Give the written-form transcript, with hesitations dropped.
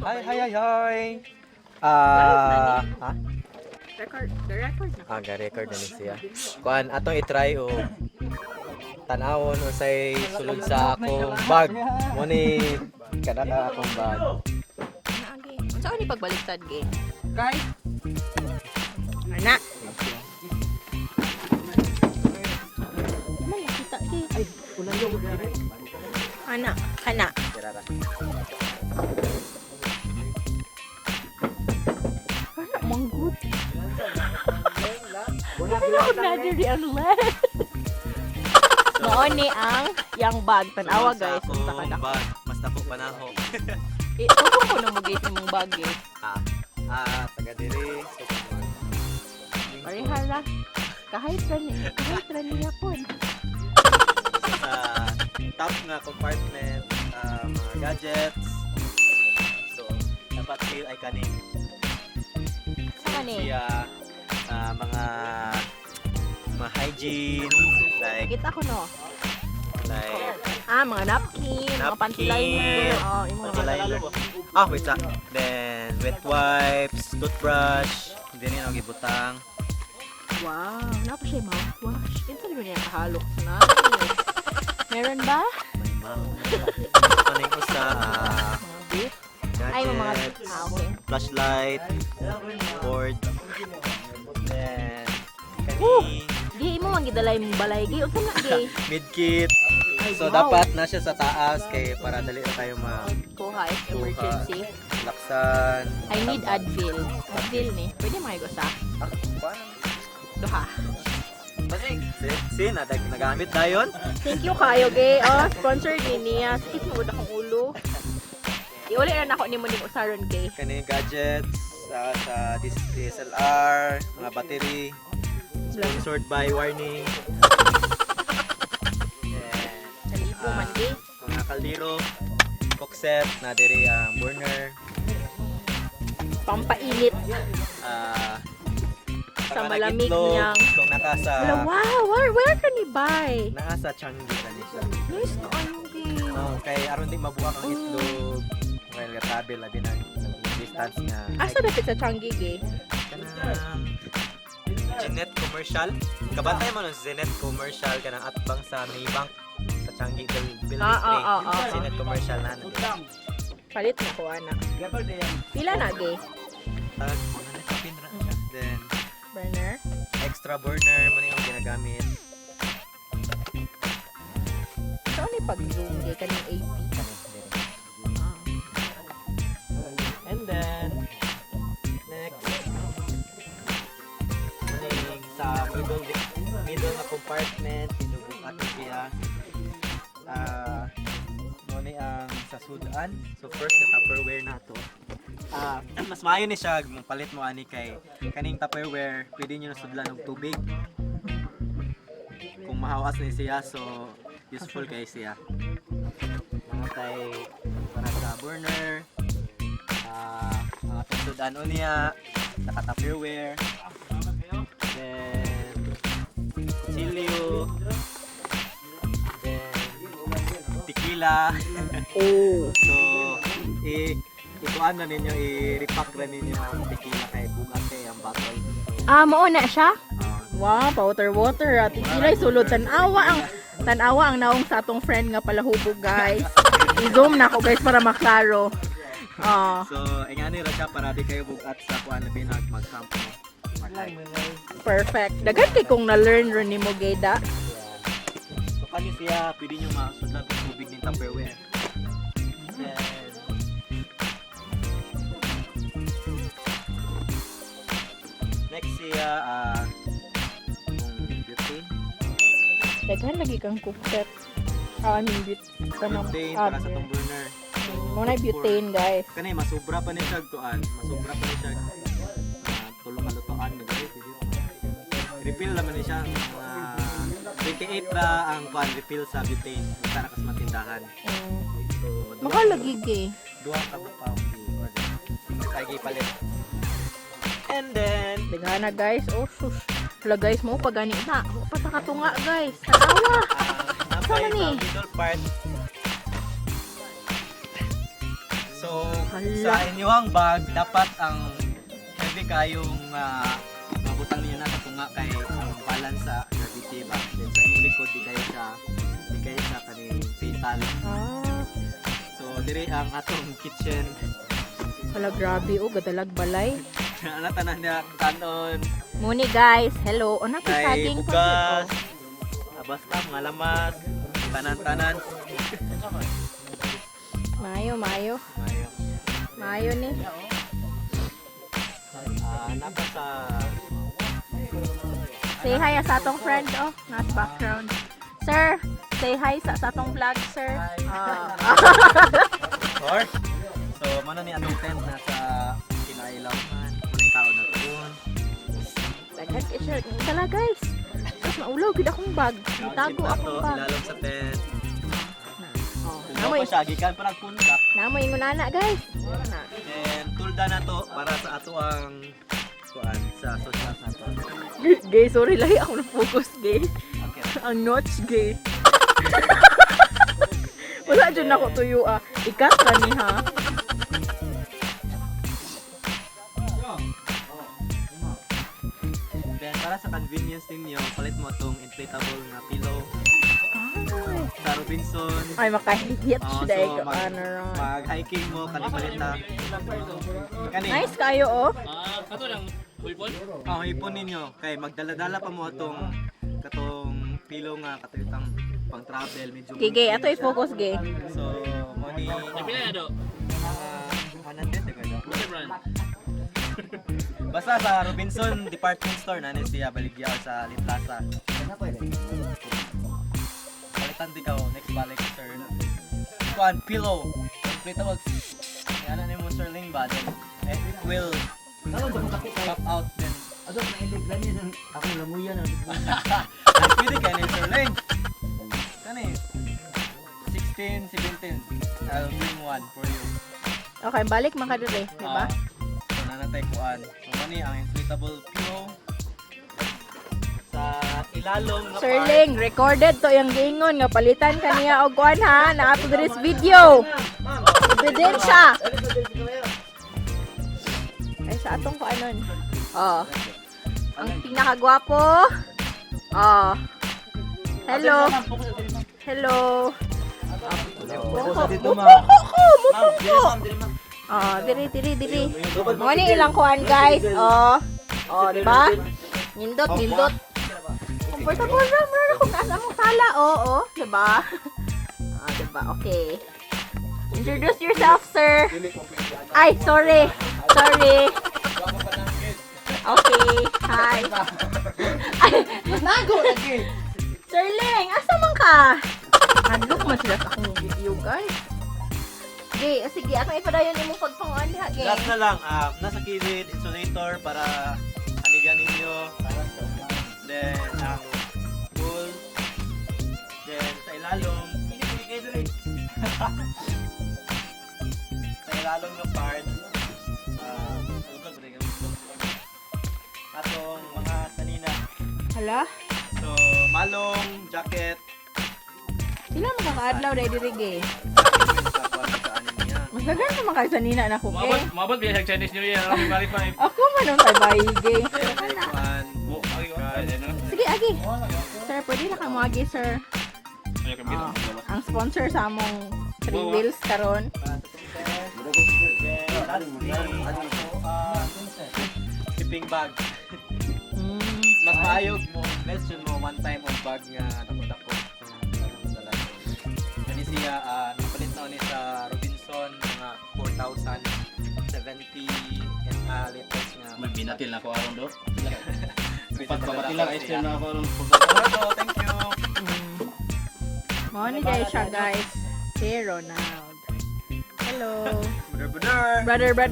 Hi, hi, hi, hi. Ah, ha? Record, the record na. Ah, ga-record na ni siya. Kuan atong i-try o tanawon unsay sulod sa akong bag. Mo ni kada ka akong bag. Naagi. Unsa ni pagbaliktad gay? Kay? Ana. Man nakita gay. Ay, ulan yung Ana, kana. Tira ra. Ana manggod. Ano na diri ang left? Mao ni ang yang bag tan-awa Sulod sa guys, unsa akong ka na. bag. Mas dako pa na ako. Eh, tugong ko na mo gate imong bag eh. Ah, taga diri. So, Pareha ra. Kahit ra ni, kahit ra niya pon. Sa top nga compartment, mga gadgets. So, dapat feel ay kaning Sa ni? siya, mga hygiene like Kita ko no. like Ah, mga napkin, mga panty Napkin. liner. Oh, imo panty mga liner. Ah, wait lang. Then wet wipes, toothbrush, hindi rin ang gibutang. Wow, napa siya yung mouthwash. Kinsa naman niya kahalok na. Meron ba? May Kaning usa, Mga beef? Ay, mga gadgets, ah, okay. flashlight, board. Then kaning Di mo man gidala imong balay gi. Unsa na gi? mid-kit. Ay, So wow. dapat na siya sa taas kay para dali na tayo ma Kuha if emergency. laksan. I need Advil. Advil ni. Pwede mga gusa. Ah, paano? Duha. Si, nagamit dayon. Thank you kayo gay. Oh, sponsored ni niya. Sakit mo gud akong ulo. Iuli na nako nimo ning usaron gay. Kani gadgets sa DSLR, mga battery, sponsored by Warning. Then, Nalibo man gay. mga kaldero, cook set, na diri ang burner, Pampainit. Sa Sa malamig niyang- kung naka sa Wala, wow, where can you buy? Naa sa Changi kani siya. Nice kaayo gay. Oh, kay aron di mabuak ang itlog. Well, grabe labi na distance nga. Asa dapit sa Changi gay? Kanang Jeanette Commercial. Kabantay mo ng Zenith Commercial kanang atbang sa Maybank sa Changi Building 3. Ah. Zenith Commercial na na. Palit na ko ana. Pila na gay? Tag 100 ra siya. Then Burner. Extra burner mo ni ang ginagamit. Saan ni pag-zoom gay kaning AP? Kani diri. Ah. And then next muning sa middle middle na compartment tinubukat ni siya. Ah, mo ni ang sa sudan. So first na Tupperware na to. Ah, mas maayo ni siya kung palit mo ani kay kaning Tupperware pwede niyo na sudlan og tubig. Kung mahawas ni siya, so useful kay siya. Mga tay para sa burner, mga sudan unya, naka Tupperware. Then kutsilyo. Then tequila. Oh. So, i ikuan na ninyo, i-repack na ninyo ang tequila kay bugat kay ang bottle. Ah, mao na siya? Ah, Wow, powder water. At ilay sulod tan-awa ang naong sa atong friend nga palahubog, guys. I-zoom na ako guys para maklaro. Ah, so, ingani ra siya para di kayo bugat sa kuan labi na mag-camp mo. Mag-hike. Perfect. Daghan kay kung na-learn ron nimo gayda. Yeah. So, kani siya, pwede nyo masudlan og tubig ng Tupperware. Then, next siya, kung butane. Daghan lagi kang cook set. Ah, I mean, kanang Butane ah, para sa tong burner. Mo na butane, guys. Kanay masubra pa ni siya tuan, masubra pa ni siya tulo ka lutoan na guys. Refill naman ni siya mga 28 ra ang kuan refill sa butane para kas matindahan. So duha, Mahal lagi gay. duha ka pa ang order. Lagi palit. And then Daghan na guys. Oh, sus. Wala guys mo pa gani na. Mo pa ta katunga guys. Tanawa. Napay Sama ni? sa middle part. So, Sa Hala. inyong bag, dapat ang heavy kayong mabutang ninyo na sa tunga kay ang balance sa gravity ba. Then sa imong likod di kayo siya kaning fatal. Ah. So diri ang atong kitchen. Hala, grabe oh, gadalag balay. Ana tanan niya kanon, Muni guys, hello. O na kay saging pa. bugas. Ah, basta mga lamas, tanan-tanan. Mayo, mayo. Mayo. Mayo ni. Ah, napa sa Say hi sa atong friend oh, nasa background. Sir, say hi sa atong vlog, sir. Hi. Ah. Or, so, mano ni atong tent na sa kinailaw man. Muna tao na tuon. Daghan kay siya. Tala guys. Tapos maulaw gid akong bag. Nitago akong bag. Ilalom sa tent. Oh, Namoy namoy. pa siya, gikan pa nagpunta. Namoy ingunana guys. Na. Then, tulda na to para sa ato ang kuan sa social na to. Gay, sorry lahi ako na focus gay. Okay. Ang notch gay. Wala dyan ako tuyo ah. Ikat ra ni ha. Then, para sa convenience ninyo, palit mo itong inflatable na pillow Ay, sa Robinson. ay makahihit Oh, siya so, ko ano ron. mag-hiking mo, kanipalit na. Kani, Nice kayo oh. Ah, kato lang ulpon. Oh, ipon ninyo kay magdala-dala pa mo atong katong pillow nga katuytang pang travel medyo. Okay, gay, ato i-focus gay. So, mo ni Pila na do? 100 agad. Ano brand? Basta sa Robinson Department Store na ni siya baligya or sa Lee Plaza. Palitan di ka oh, next balik sir. Kuan pillow. Inflatable. Yan na mo Sir Ling ba then eh, it will pop out then. Aso na ilog lang yan akong lamuyan. Ay, pwede ka ni Sir Ling. Kani 16, 17. I'll bring one for you. Okay, balik man ka diri, di ba? Ah, so nanatay kuan. So mani ang inflatable pillow sa ilalom nga Sir part. Ling, recorded to yung giingon nga palitan kaniya og kuan ha, naa to diri sa video. Ebidensya. Ay sa atong kuanon. Oh. Ang pinakagwapo. Oh. Hello. Hello. Focus dito, Mupungko ma'am. ko, Ma'am, dili, mupungko. ma'am, dili, ma'am. Oh, diri diri diri. Mo ni ilang kuan guys. Oh. Oh, di ba? Nindot, nindot. Comfortable ra mura ra kung nasa mong sala. Oo, oh, di ba? Ah, di ba? Okay. Introduce yourself, sir. Ay, sorry. Sorry. Okay. Hi. Ay, Nago lagi. Sir Leng, asa man ka? Hadlok man sila sa akong video, guys. Okay, sige, ako ipadayon imong pagpanguan diha, gay. Last na lang, ah, nasa kilid, insulator para hanigan ninyo. Then, ang wool. Then, sa ilalom, sa ilalom ng part, ah, atong mga sanina. Hala? So, malong, jacket, Sila makakaadlaw dahil diri, gay. sa kuwan sa ano niya. Mas daghan pa man kayo sa nina na ko, gay. Maabot, maabot biya sa Chinese New Year, ano balik pa. Ako man ang kay bayi, gay. Then, ay, kuwan, Mo, ay, ay, ano? Sige, agi. Sir, pwede na ka mo agi, sir. Ay, kami Ah, ang sponsor sa among three wheels karon. Para sa itong tent. Then, lastly, ato ang sleeping bag. Mas maayog mo, best yun mo, one time on bag nga dako-dako. Kani siya, napalit na ni sa Robinson, mga 4,070 and liters nga. May binatil na ako aron do. Pwede Pagpapatil lang, ice cream na ako aron. Salamat, thank you. Mao ni dahil siya, guys. Si Ronald. Hello. Brother, brother. Brother, brother.